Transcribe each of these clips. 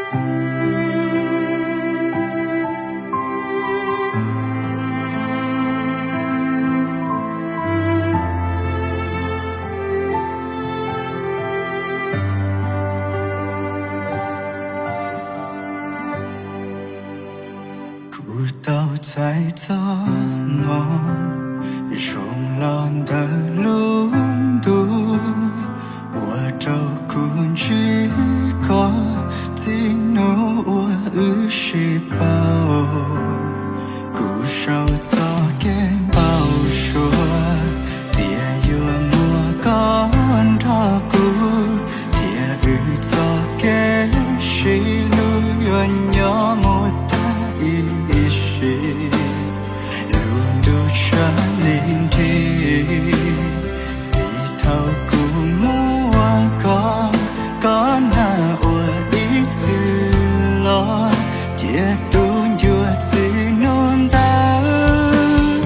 Kuv tau txais txoj moo zoo los ntawm lub ntuj, ua rau kuv ntsib koj txij hnub uas wb sib paub. Kuv sau txoj kev npau suav tias yuav muaj koj nrog kuv, thiab wb txoj kev sib hlub yuav nyob mus tag ib sim. Lub ntuj sab li nrig, txij thaum kuv muaj koj, koj nag ua ib txwm los, cia tus ncua txij hnub ntawd.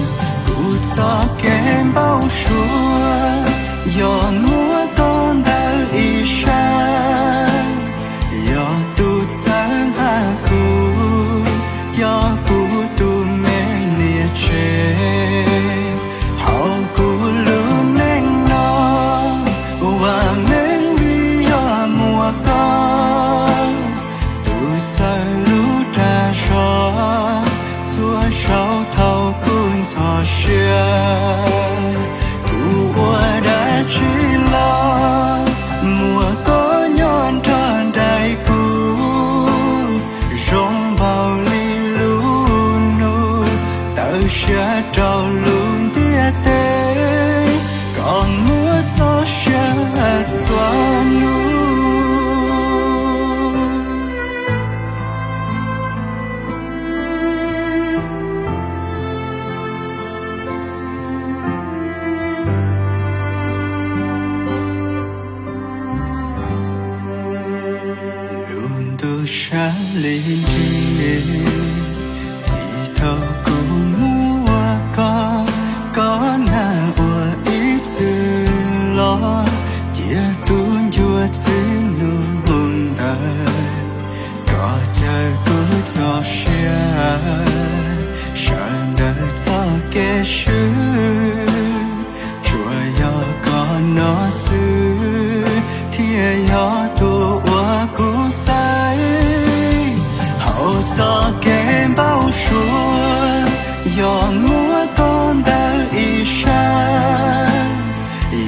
Kuv txoj kev npau suav yog muaj koj ntawm ib sab, yog tus txawj nqa kuv, yog kuv tus me niam tsev. Hauv kuv lub neej no, vam meej vim yog muaj koj, tus txawj lub dag zog, txhua zaus thaum kuv ntxhov siab. Kuv ua dab tsi los muaj koj nyob nrog nraim kuv, zoo npaum li lub ntuj tawm siab rau lub ntiaj teb, koj muab txoj sia txhua nub. Lub ntuj sab li nrig, txij thaum kuv muaj koj, koj nag ua ib txwm los, cia tus ncua txij hnub ntawd. Koj cawm kuv txoj sia sawv ntawm txoj kev swb, tsuas yog koj no xwb thiaj yog tus uas kuv xaiv. Hauv txoj kev npau suav yog muaj koj ntawm ib sab,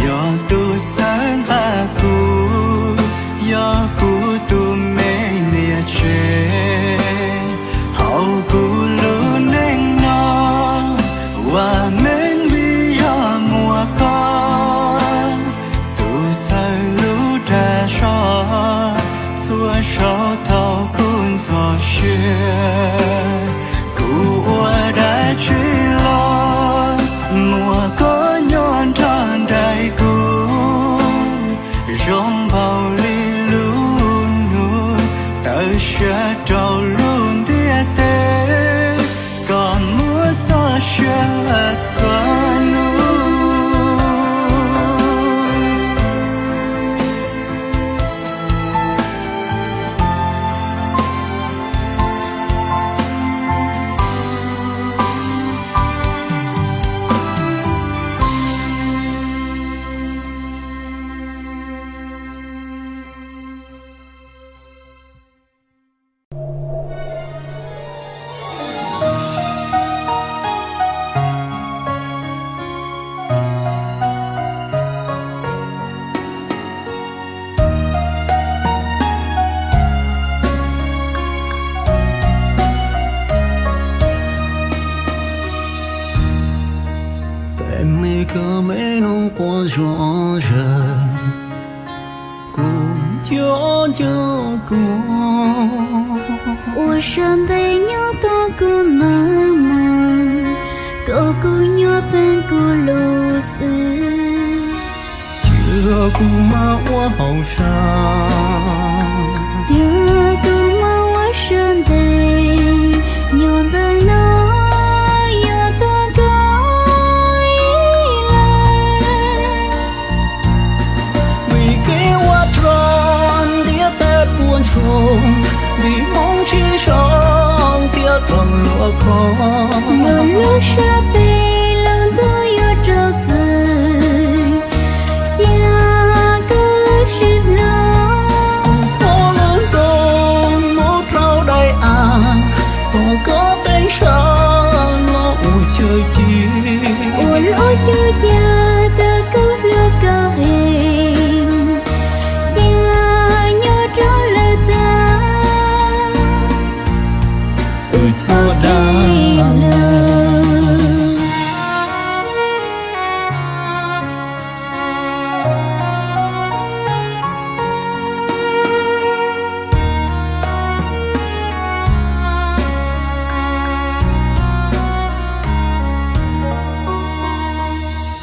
yog tus txawj nqa kuv, yog kuv tus me niam tsev. Hauv kuv lub neej no, vam meej vim yog muaj koj, tus txawj lub dag zog, txhua zaus thaum kuv ntxhov siab. Kuv ua dab tsi los muaj koj nyob nrog nraim kuv, zoo npaum li lub ntuj tawm siab rau lub ntiaj teb, koj muab txoj sia txhua nub. Peb me koj me noog quaj zom zaws, kuv nco nco kuv. Ua sab ntev nyob tos kuv nag hmo, kom kuv nyob pem kuv lub xwb. Cia kuv mam ua hauv sab, cia kuv mam ua sab ntev, nyob ntawm no yuav tos koj ib leeg. Vim kev ua rog ntiab teb puas ntsoog, Koj lub sab tes los ntuj yuav rau xwm, cas koj lub sij hlo. Thov lub ntoo muab rau daim av, thov koj teeb sab los ua chaw ci, ua lub chaw ca rau koj hlub koj heev, cas nyob rau lawm tag. Wb txhob dag lawm.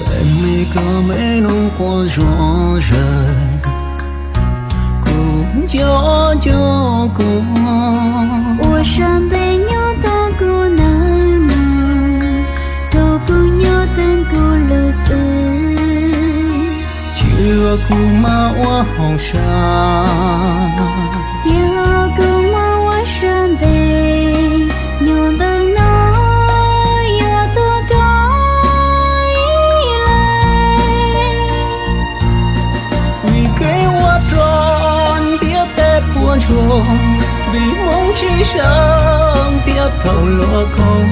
Peb me koj me nus quaj zom zaws, kuv nco nco koj. Ua sab ntev nyob tau kuv neej no, thaum kuv nyob teeb kuv lub xwm, tsis yog kuv mas ua hauj sam, ces kuv mas ua sab ntev nyob ntawm no, yuav tuaj koj ib leeg. Vim kev ua rog ntiab teb puas ntsoog, vim Hmoob tsis sawv thiab dhau luag khoom,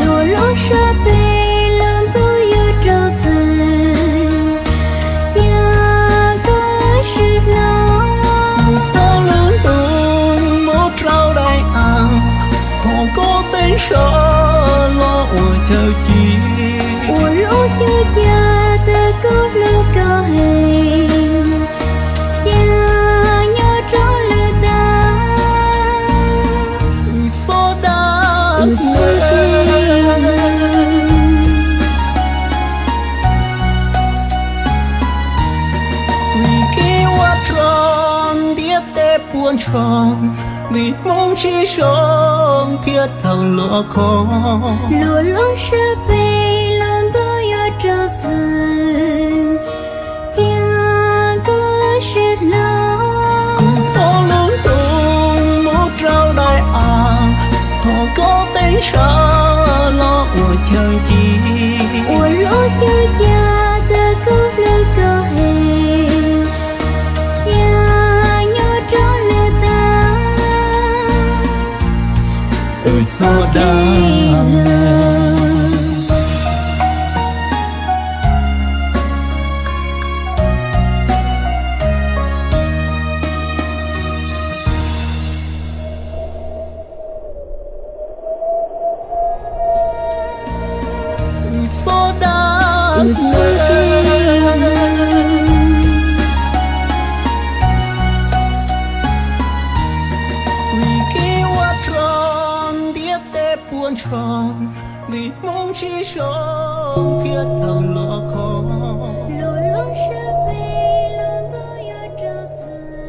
luag lub sab tes los ntuj yuav rau xwm, cas koj lub sij hlo. Kuv thov lub ntoo muab rau daim av, thov koj teeb sab los ua chaw ci, ua lub chaw ca rau koj hlub koj heev, cas nyob rau lawm tag. Wb txhob dag lawm. Vim kev ua rog ntiab teb puas ntsoog, vim Hmoob tsis sawv thiab dhau luag khoom, luag lub sab tes los ntuj yuav rau xwm, cas koj lub sij hlo. Kuv thov lub ntoo muab rau daim av, thov koj teeb sab los ua chaw ci, ua lub chaw ca rau koj hlub koj heev, cas nyob rau lawm tag. Wb txhob dag lawm. Wb txhob dag lawm. Vim kev ua rog ntiab teb puas ntsoog, vim Hmoob tsis sawv thiab dhau luag khoom, luag lub sab tes los ntuj yuav rau xwm,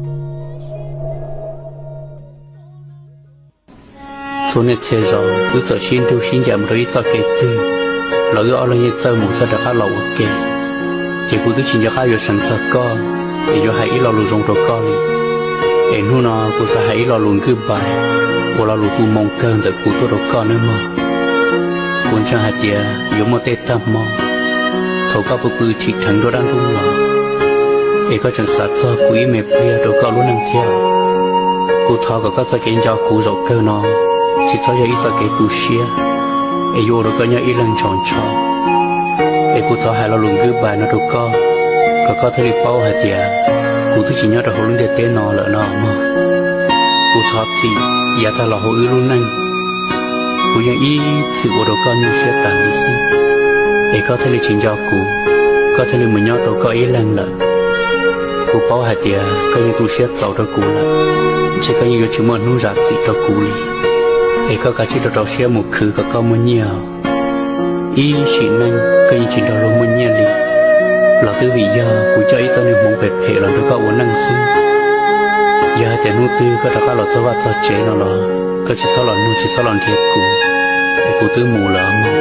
cas koj lub sij hlo. Txhua niaj txhia zaus wb txawm sib nrug sib ncaim mus rau ib txoj kev twg los wb ob leeg yeej txawj mus txawj rov qab los ua ke, ces kuv twb tsis nco qab yuav seev txog koj es yuav hais ib lo lus zoo rau koj li. Es hnub no kuv xav hais ib lo lus goodbye, ua lo lus tu moo kawg ntawm kuv tuaj rau koj nawb mog. Kuv ntseeg hais tias yuav muaj tej tag hmo thaum koj pw pw tsim dheev nruab dab ntub los, es koj tseem xav txog kuv ib me pliag rau koj lub neej thiab. Kuv thov kom koj txoj kev nco kuv zaum kawg no tsis txhob yog ib txoj kev tu siab, es yuav ua rau koj nyob ib leeg ntshaus ntsho. Es kuv thov hais lo lus goodbye no rau koj, kom koj thiaj li paub hais tias kuv twb tsis nyob rau hauv lub ntiaj teb no lawm no mog. Kuv thov txim yav tag los hauv wb lub neej, kuv yeej ib txwm ua rau koj nyuaj siab tas li xwb, es koj thiaj li tsis nco kuv, koj thiaj li mus nyob tau koj ib leeg lawm. Kuv paub hais tias koj yeej tu siab txaus rau kuv lawm, ntshe koj yeej yuav tsis muaj hnub zam txim rau kuv li. Es koj kav tsij rau rau siab mus khwv kom koj muaj nyiaj. Ib sim neej koj yeej tsis nrog luag muaj nyiaj li, los twb vim yog kuv coj ib txoj niag hmoov phem phem los nrog koj ua neej xwb. Yog hais tias hnub twg koj rov qab los txog vaj txog tsev no los koj tsis txhob los nug tsis txhob los nrhiav kuv, es kuv twb mus lawm mog.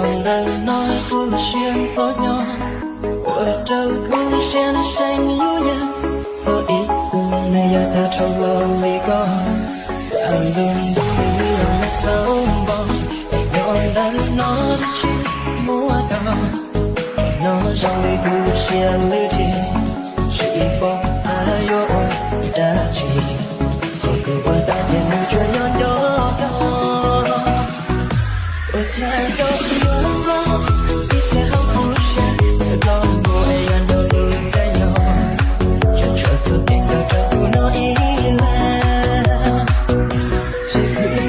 Ntawm no kuv siab ntxhov nyob, ua rau kuv siab seev yuj yees. Txog ib tug neeg yog tag dhau los li koj, ua lub ntuj li los neeg txaus npo. Nyob ntawm no tsis muaj tau, no zoo li kuv siab lwj dhia, tsis paub hais yuav ua dab tsi. Thaum kuv ua tau ces nws tsuas yog nco koj. Ua cas koj yuav los ib txhia hauv kuv siab, los mus es yog nrog kuv caij nyoog, tsuas txog kev nco rau kuv no ib leeg. Ces kuv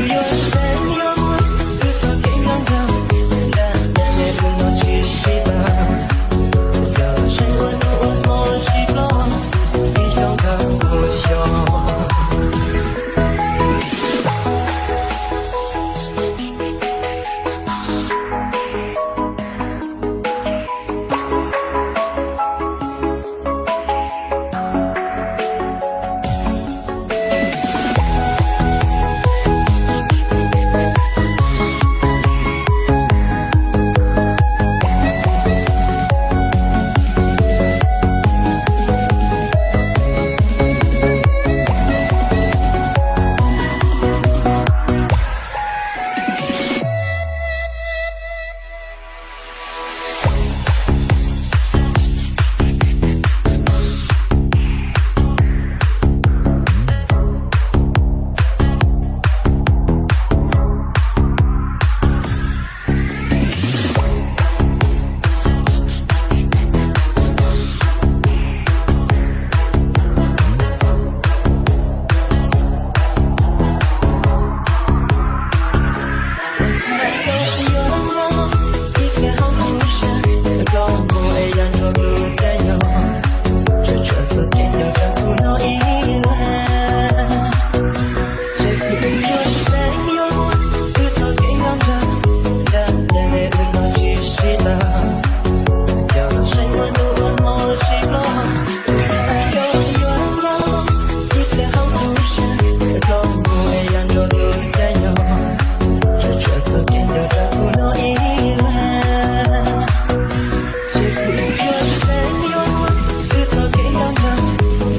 yuav seev yuav muaj, wb txoj kev nco nco,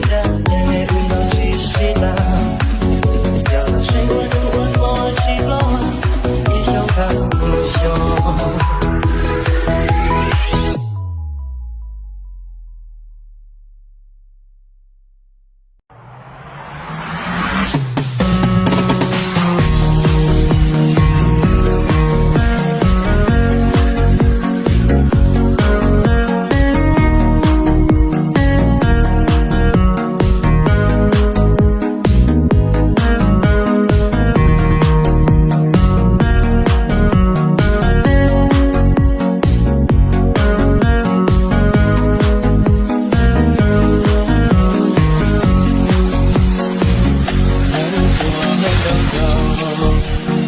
nram ntev me wb no tsis sib tau. Coj los seev ua hnub ua hmo sib plob, ib xyoos dhau mus xyoo.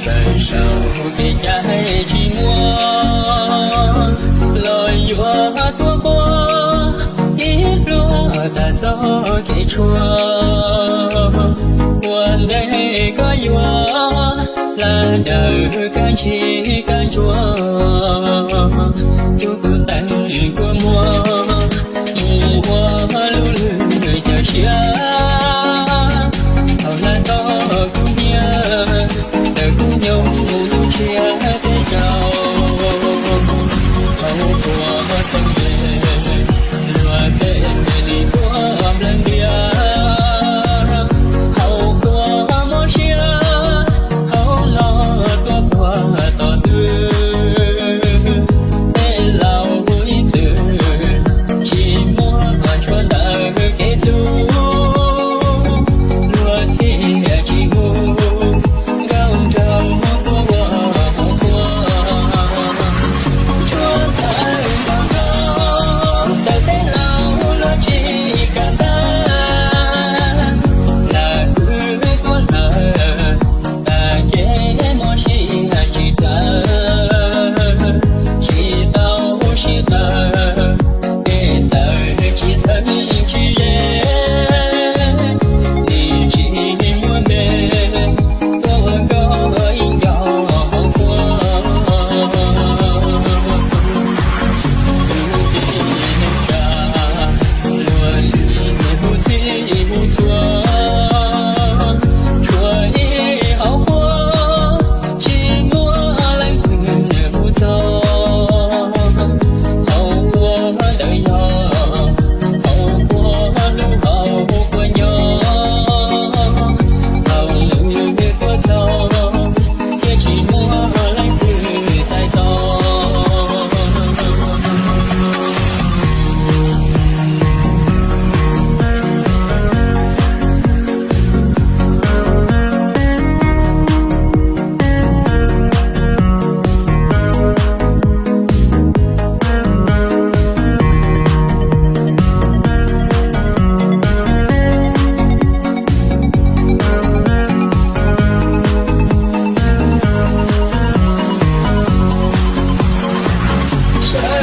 Tawm saum kev cai tsis muaj, los yuav tuaj quaj ib pluag tas txoj kev tshuaj. Ua ntej koj yuav la daws kaj ntshis kaj ntsuag, coj kuv teem kua muag mus ua lub lwg cawm siab. Thaum hla tog kub hnyiab, ntawm kub nyoog mus ntuj ntshiab teb tsaus, hauv qhua xeeb le, luag tej li tuaj nplawg ntias, hauv qhua mob siab, hauv no tuaj puag tom twg.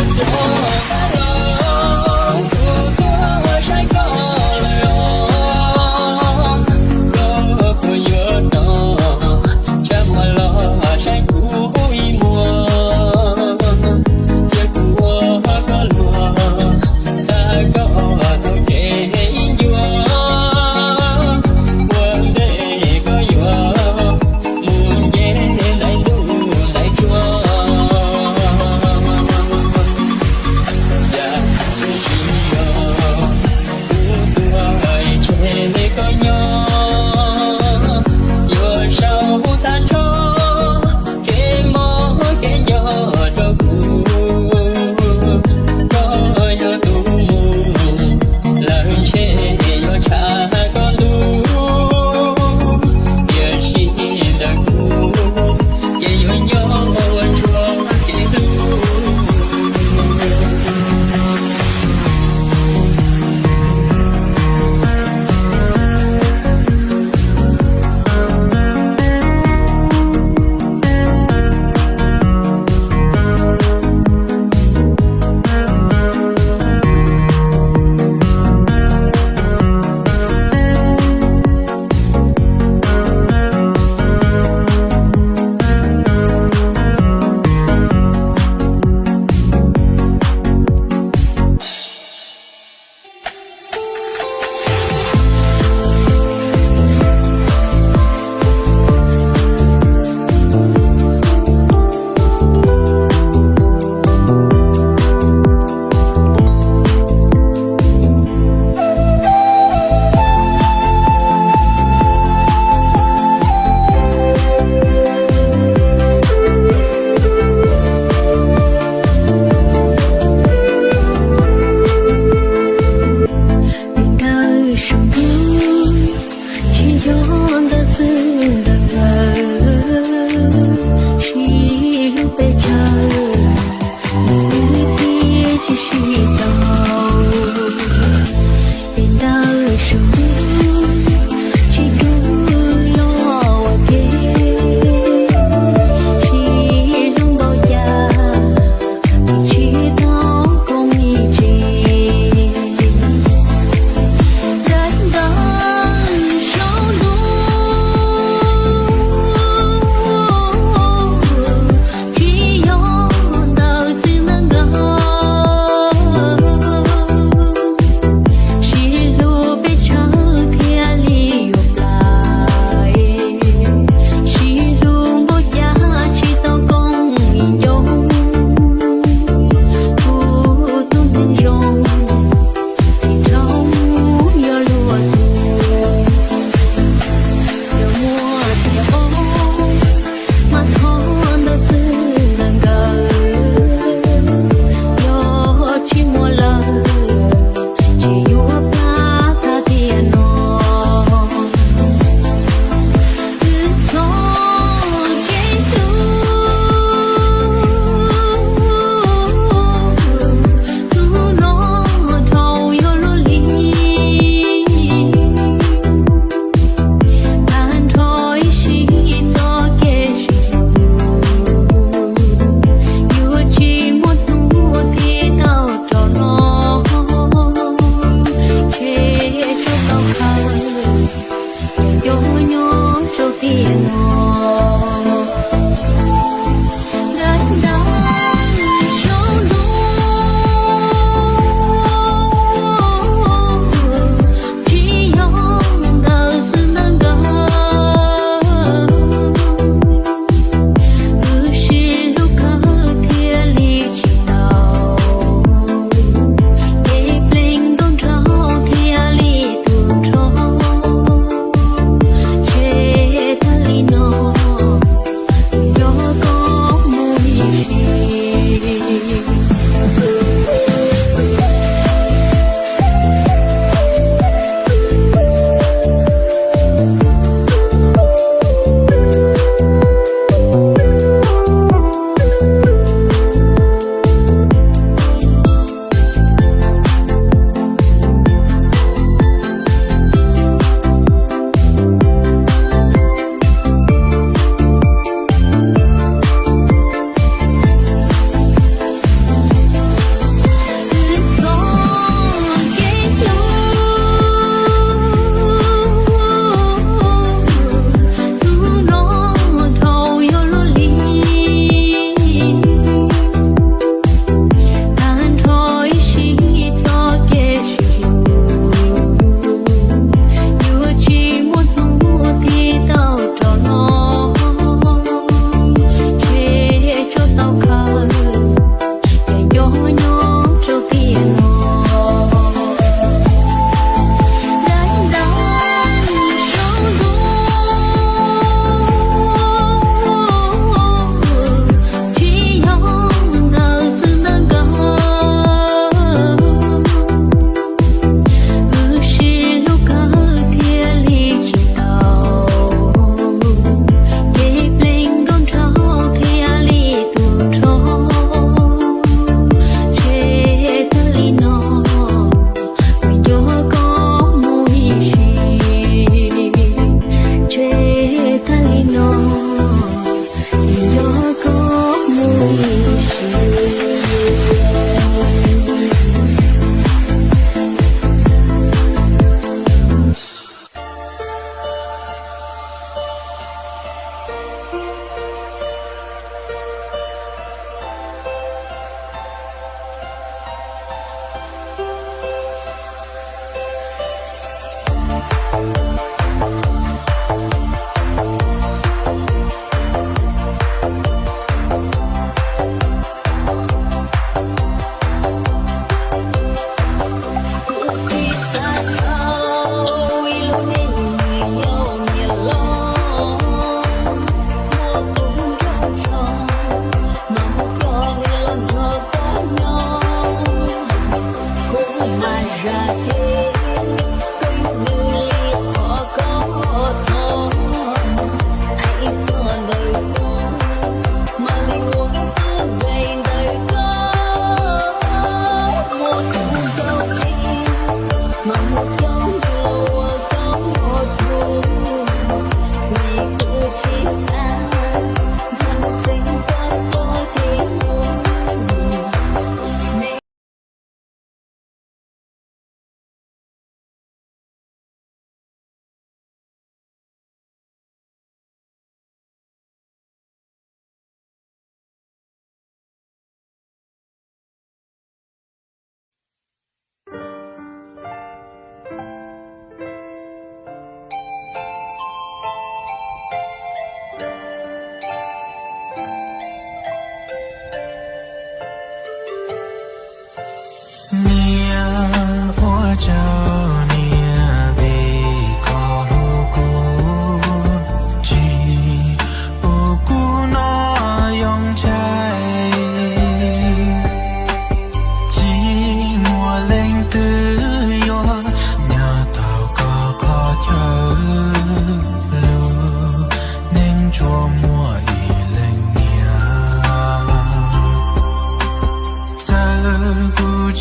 Cov dab laug, kuv tuaj saib koj lawm os, koj puas yuav rov tshaj muag los saib kuv ib muag, cia kuv ua koj luag, xa koj taug kev ib ncua, ua ntej koj yuav mus nce ntaiv ntuj ntaiv tsuag.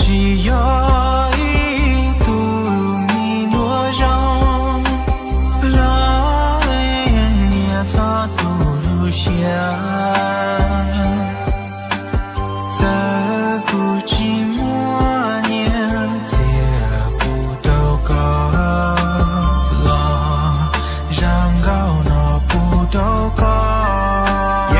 Tsis yog ib tug me nyuam zoo, los leej niam txhob tu lub siab. Txawm kuv tsis muaj nyiaj, txiag kuv rau koj los, zaj nkauj no kuv rau koj.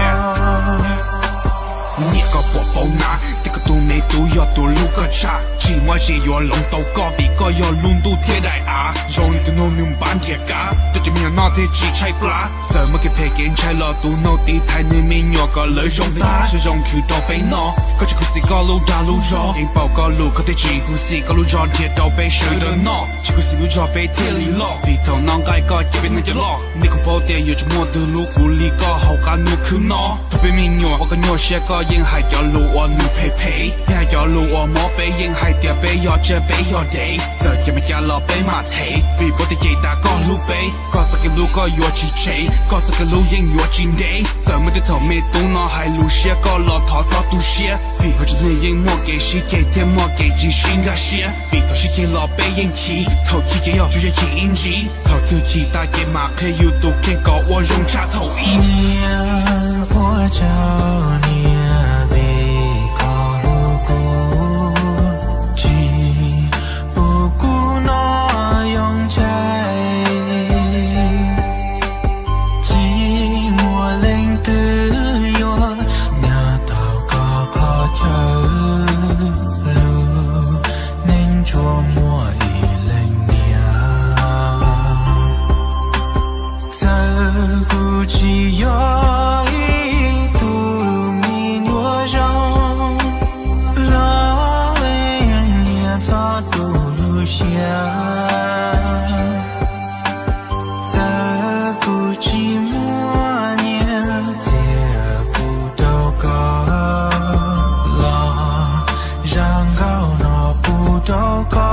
Niam, koj puas paub na, tias koj tus me tub yog tus hlub koj tshaj, tsis muaj tsis yuav hloov tau koj, vim koj yog lub ntuj thiab daim av. Zoo li tus noog nws npab nrhiav kav, rau cov me nyuam noj thiaj tsis tshaib plab. Txawm muaj kev phem kev ntshai los tus noog tiv thaiv nws me nyuam kom lawv zoo tag. Siab zoo khwv rau peb noj, koj tsis khuv xim koj lub dag lub zog, yeej paub koj lus koj thiaj tsis khuv xim koj lub zog nrhiav rau peb sawv daws noj. Tsis khuv xim lub zog peb thiaj li loj, vim thaum no nqaij koj cia peb neeg cov loj. Nej kuj paub tias yuav tsis muaj twg hlub kuv li koj hauv qab ntuj khwb no. Thaum peb me nyuam ua koj nyuaj siab koj yeej hais cov lus uas nws phem phem, yeej hais cov lus uas mob peb, yeej hais tias peb yog tsiaj peb yog dev. Txawm cas mas cas los peb mam thev, vim paub tias ces tas koj hlub peb. Koj txoj kev hlub koj yuav tsis tshev, koj txoj kev hlub yeej yuav tsis ntev. Txawm muaj tej thaum me tub no hais lus siab koj los thov txhob tu siab, vim hauv tsev neeg yeej muaj kev sib ceg thiab muaj kev tsis sib nkag siab. Vim thaum sib ceg los peb yeej chim, thaum chim ces yog tsuas yog chim ib ntsis. Thaum twg chim tas ces mam qhia yus tus kheej kom ua zoo tshaj thaum ub. Niam, ua tsaug niam vim koj hlub kuv, tsis pub kuv noj yoo ntshaib. Tsis muaj leej twg yuav nyob tau koj qhov chaw, lub neej tsuas muaj ib leeg niam. Txawm kuv tsis yog ib tug me nyuam zoo, los leej niam txhob tu lub siab. Txawm kuv tsis muaj nyiaj, txiag kuv rau koj los, zaj nkauj no kuv rau koj.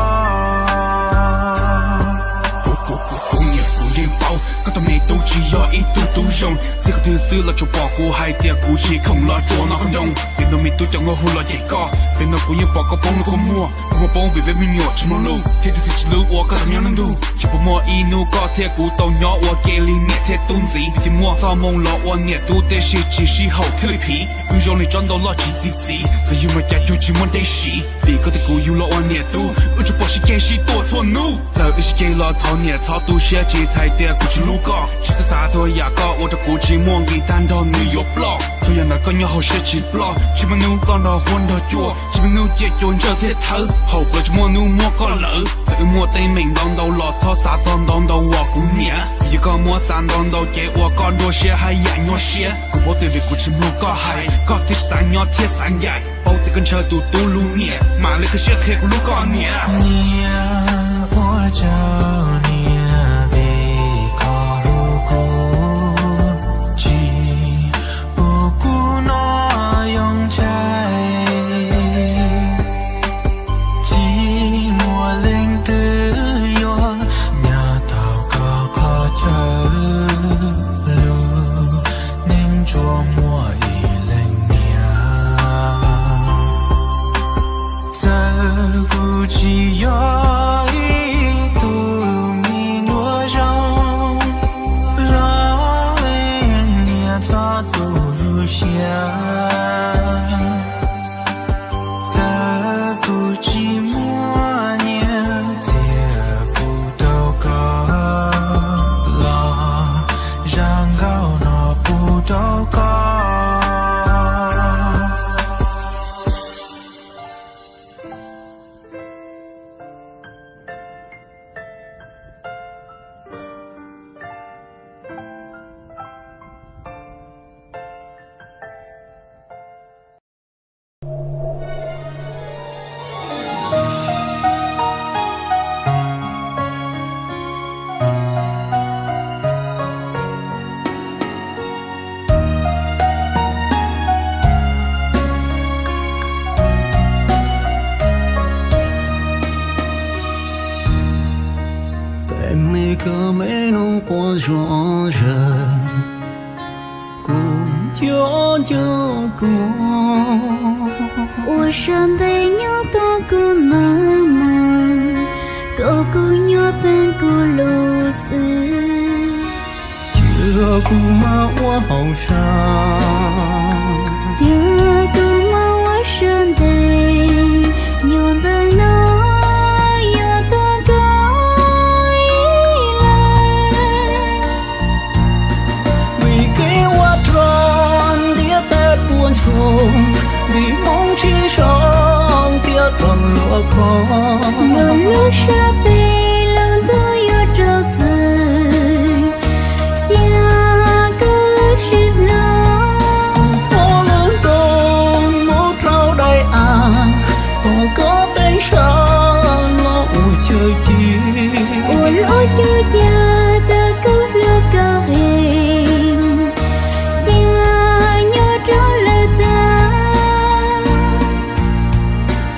Kuv, kuv, kuv, kuv niam, kuv yeej paub koj tus me tub tsis yog ib tug tub zoo. Txij qhov twg xwb los tsuas pom kuv hais tias kuv tsis khoom los tsuas noj qhob ntoo. Pem no me tub cov nkauj hu los cem koj, pem no kuv yeej pom koj poob lub kua muag. Koj muaj poob vim peb me nyuam tsis muaj lub, thiab tib txwv tsis hlub ua koj tau nyob neej ntuj. Tsis pub muaj ib hnub koj thiab kuv tau nyob ua ke li niam thiab tub ntxiv. Vim tias muaj txoj hmoo los ua niam tub tiam sis tsis sib haum thiaj li phiv. Wb zoo li tsob ntoo loj tsis txi txiv, txawm yug mas cas cuag tsis muaj dej siv. Vim koj thiab kuv yug los ua niam tub, wb tsuas pom sib ceg sib tua txhua hnub. Txawm wb sib ceg los thov niam txhob tu siab, tsis txhais tias kuv tsis hlub koj. Tsis txhob xav txhua yam koj ua rau kuv tsis muaj nqis, tag nrho nws yuav ploj. Txhua yam ntawm koj nyob hauv siab tsis ploj, tsis muaj hnub ploj nrog huab nrog cua, tsis muaj hnub ciaj cua ntsawj thiab thawb, hauv plawv tsis muaj hnub muab koj lawm. Txawm wb muaj teeb meem ntau ntau los txhob xav txog ntau ntau os kuv niam, vim yog koj muab xav ntau ntau ces ua koj nruab siab haj yam nyuaj siab. Kuv paub tias vim kuv tsis mloog koj hais, koj thiaj tsis xav nyob thiab xav ncaim. Paub tias koj ntshaw tus tub lub niam, mam li qhib siab qhia kuv hlub koj niam. Niam, ua tsaug niam vim koj hlub kuv, tsis pub kuv noj yoo ntshaib. Tsis muaj leej twg yuav nyob tau koj qhov chaw, lub neej tsuas muaj ib leeg niam. Txawm kuv tsis yog ib tug me nyuam zoo, los leej niam txhob tu lub siab. Txawm kuv tsis muaj nyiaj, txiag kuv rau koj los, zaj nkauj no kuv rau koj. Peb me koj me nus quas zuj zus, kuv yuav nco kuv ua sab ntev nyob tag Kuv mam mus, kom kuv nyob teeb kuv lub xwb. Cia kuv mam ua hauj sam, cia kuv mam ua sab ntev, nyuag ntawm no yuav tuag koj ib leeg. Vim kev ua rog ntiab teb puas ntsoog, vim hmoov tsis zoo thiab raug luag khoom. Luag lub sab tes lub ntuj yuav rau xwb, cia koj wb sib hlob. Thov lwm tus mus rau daim av, thov koj teeb sab los ua chaw ci. Ua lub caug cas tau koj hlub koj heev, cia nyob rau lawm tag,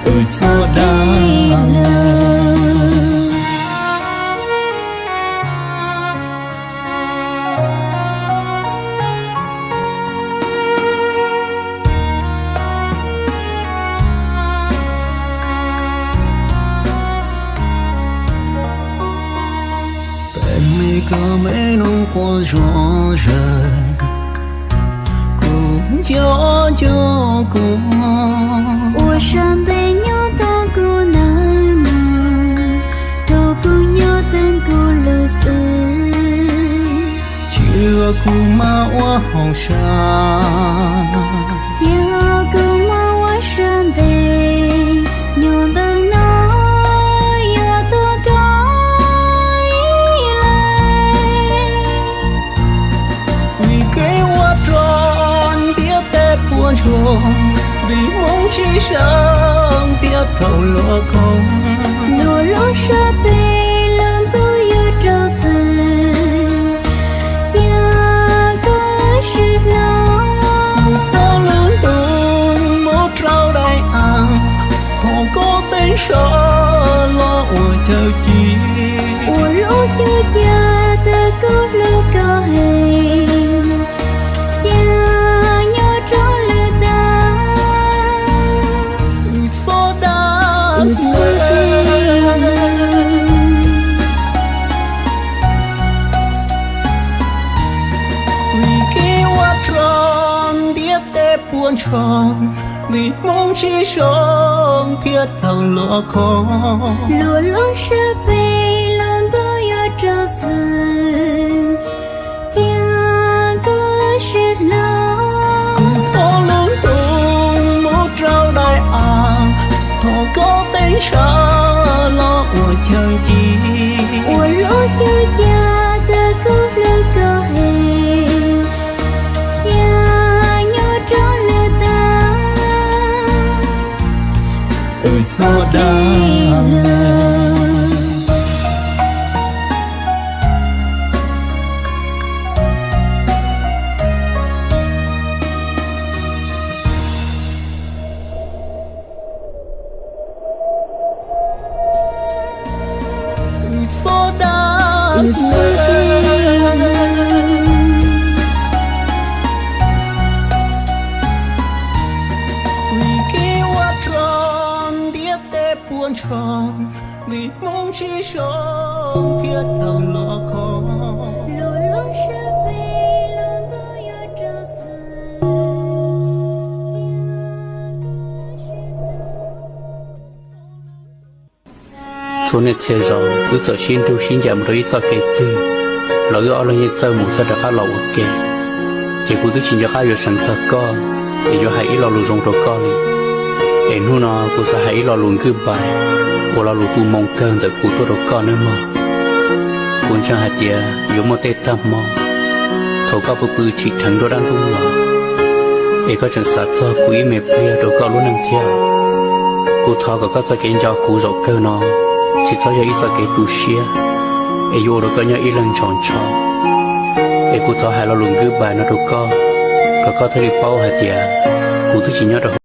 wb txhob dag lawm. Peb me koj me nus quaj zom zaws, kuv nco nco kuv. Ua sab ntev nyob tau kuv ntawm no, thov kuv nyob teeb kuv lub xwb. Cia kuv mam ua hauj sam, cia kuv mam ua sab ntev, nyuag ntawm no yuav tuag koj ib leeg. Vim kev ua rog ntiab teb puas ntsoog, vim hmoov tsis zoo thiab raug luag khoom. Luag lub sab tes lub ntuj yuav rau xwb, cia koj wb sib hlob. Thov lwm tus mus rau daim av, thov koj teeb sab los ua chaw ci. Ua lub caug cas tau koj hlub koj heev, cia nyob rau lawm tag, wb txhob dag lawm. Vim kev ua rog ntiab teb puas ntsoog, vim hmoov tsis zoo thiab raug luag khoom. Luag lub sab tes lub ntuj yuav rau xwb, cia koj wb sib hlob. Thov lwm tus mus rau daim av, thov koj teeb sab los ua chaw ci. Ua lub caug cas tau koj hlub koj heev, cia nyob rau lawm tag, wb txhob dag lawm. Wb txhob dag lawm. Vim kev ua rog ntiab teb puas ntsoog, vim hmoov tsis zoo thiab raug luag khoom. Luag lub sab tes lub ntuj yuav rau xwb, cia koj wb sib hlob. Txhua niaj txhia zaus wb txawm sib nrug sib ncaim mus rau ib txoj kev twg los wb ob leeg yeej txawj mus txawj rov qab los ua ke, ces kuv twb tsis nco qab yuav seev txog koj es yuav hais ib lo lus zoo rau koj li. Es hnub no kuv xav hais ib lo lus goodbye uas lo lus tu moo kawg ntawm kuv tuaj rau koj nawb mog. Kuv ntseeg hais tias yuav muaj tej tag hmo thaum koj pw pw tsim dheev nruab dab ntub los, es koj tseem xav txog kuv ib me pliag rau koj lub neej thiab. Kuv thov kom koj txoj kev nco kuv zaum kawg no tsis txhob yog ib txoj kev tu siab, es yuav ua rau koj nyob ib leeg ntshaus ntsho. Es kuv thov hais lo lus goodbye no rau koj, kom koj thiaj li paub hais tias kuv twb tsis nyob rau hauv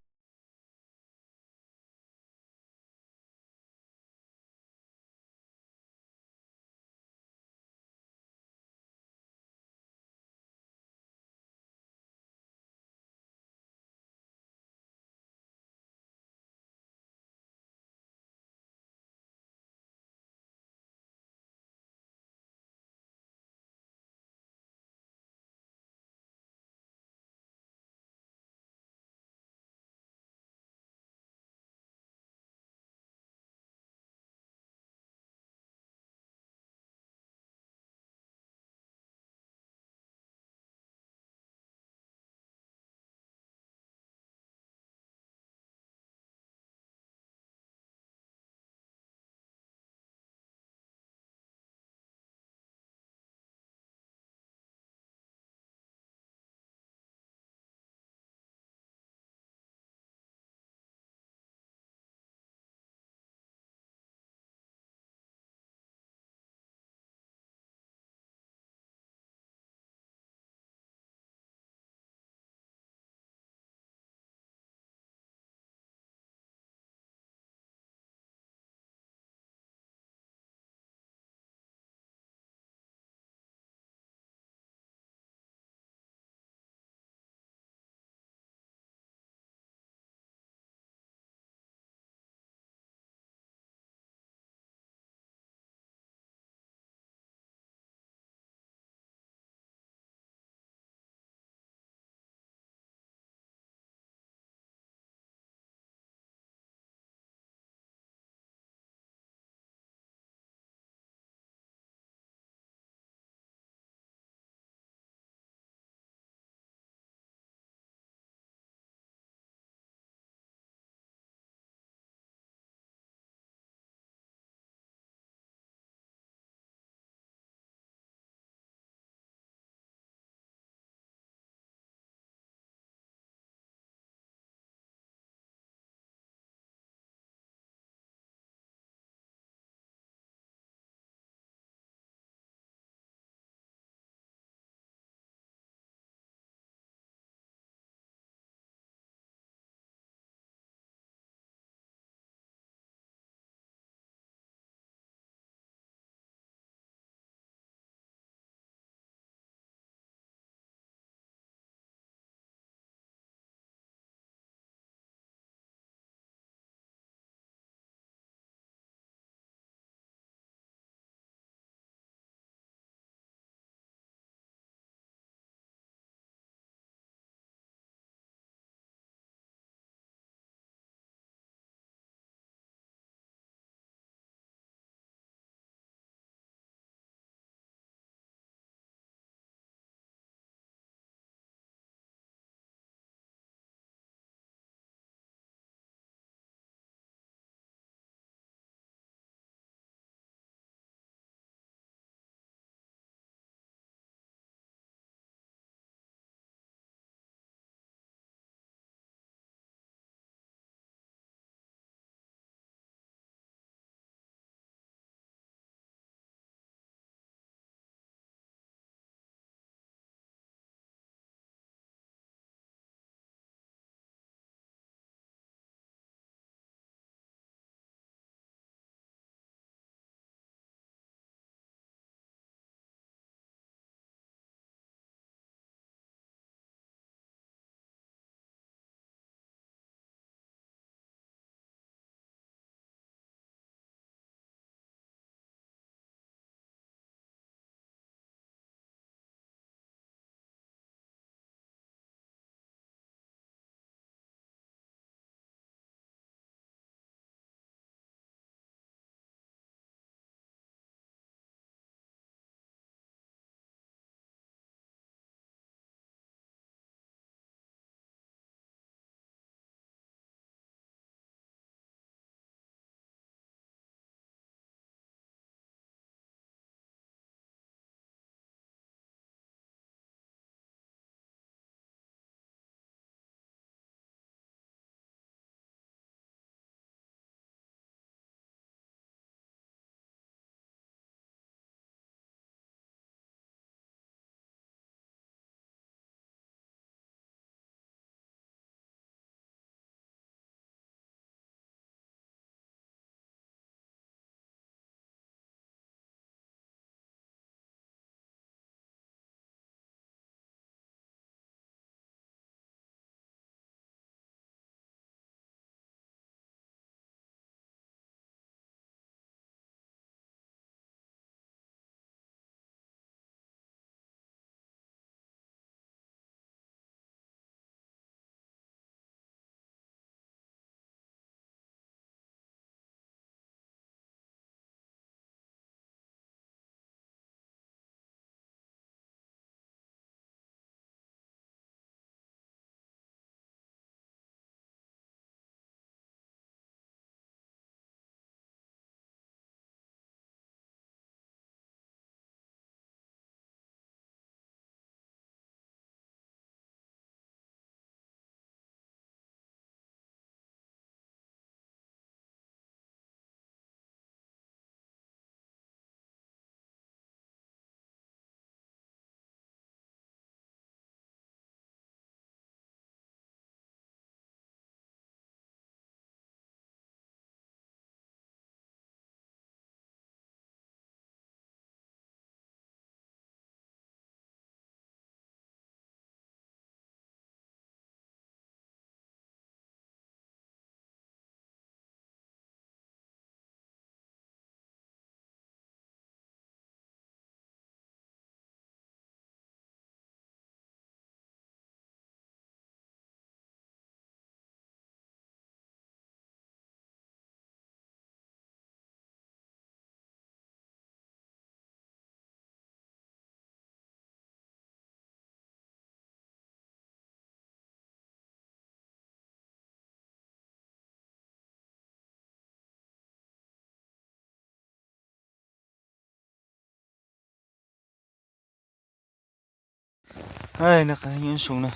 Noj qab nyob zoo na,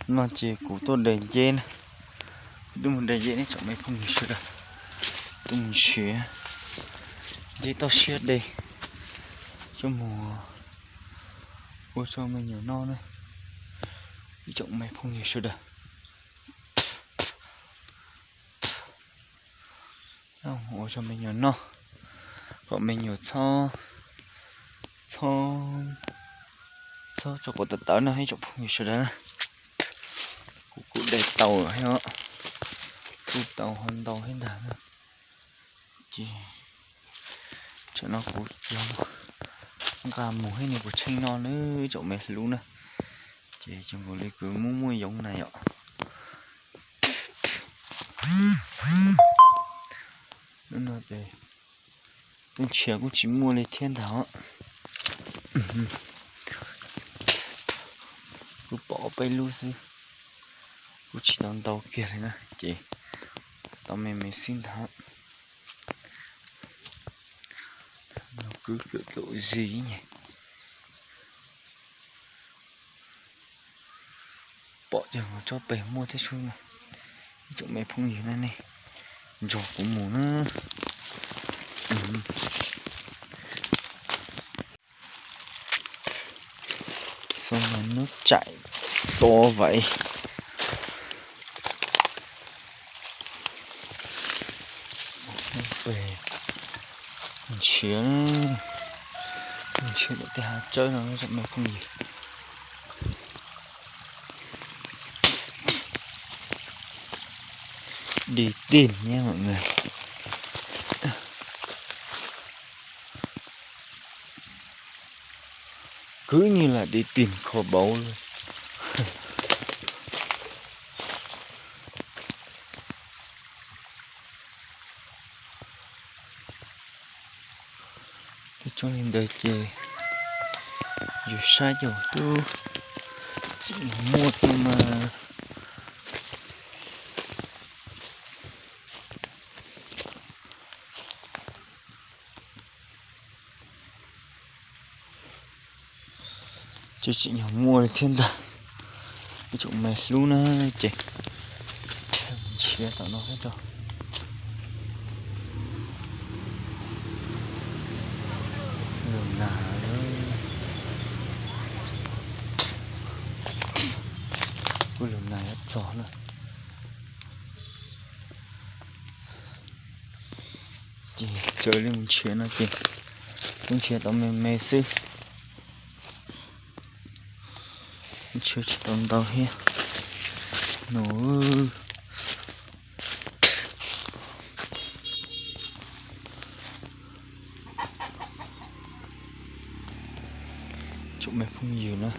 no ces kuv tuaj de nceb na, kuv tuaj mus de nceb ne tsoom me phooj ywg sawv daws, tuaj mus nrhiav nceb toj siab de coj mus ua rau me nyuam noj na, ib tsoom me phooj ywg sawv daws. Ua rau me nyuam noj, kom me nyuam txhob, txhob, txhob tso quav tawv tawv no ib tsoom phooj ywg sawv daws na. Kuv kuj de tau thiab, kuj tau ho ntau thiab ntag na. Ces tsam no kuv nqa mus thiab nws puas tsheej noj na ib tsoom me hlub na. Ces zoo nkaus li kuv muaj muaj yoov na yom. Hnub no ces tuaj nrhiav kuj tsis muaj li thiab ntag os. Kuj pom peb lub xwb, kuj tsis tau ntau kiag li na ces tau me me xwb ntag. No kwv kawm kaum zis nyem. Pom cov tsob pem muaj thiab sub na, ib tsoom me phooj ywg na, nej nrog kuv mus na. Xyoo no nub tsaim to vaiv. Nrhiav, nrhiav tej hav tsawb no tsoom me phooj ywg. Đi tìm nhé mọi người. Cứ như là đi tìm kho báu luôn. Tsis tso li ntawd ces yus saib cov twb tsis muaj tuaj mas. Ces tseem nyuag muaj li thiab ntag. Ib tsoom me hlub na ces nrhiav tom no thiab rau. Lug nas, kuj lug nas yuav txog na. Ces tsaws li mus nrhiav no ces kuv nrhiav tau me me xwb. Nrhiav tsis tau ntau thiab no. Tsoom me phooj ywg na,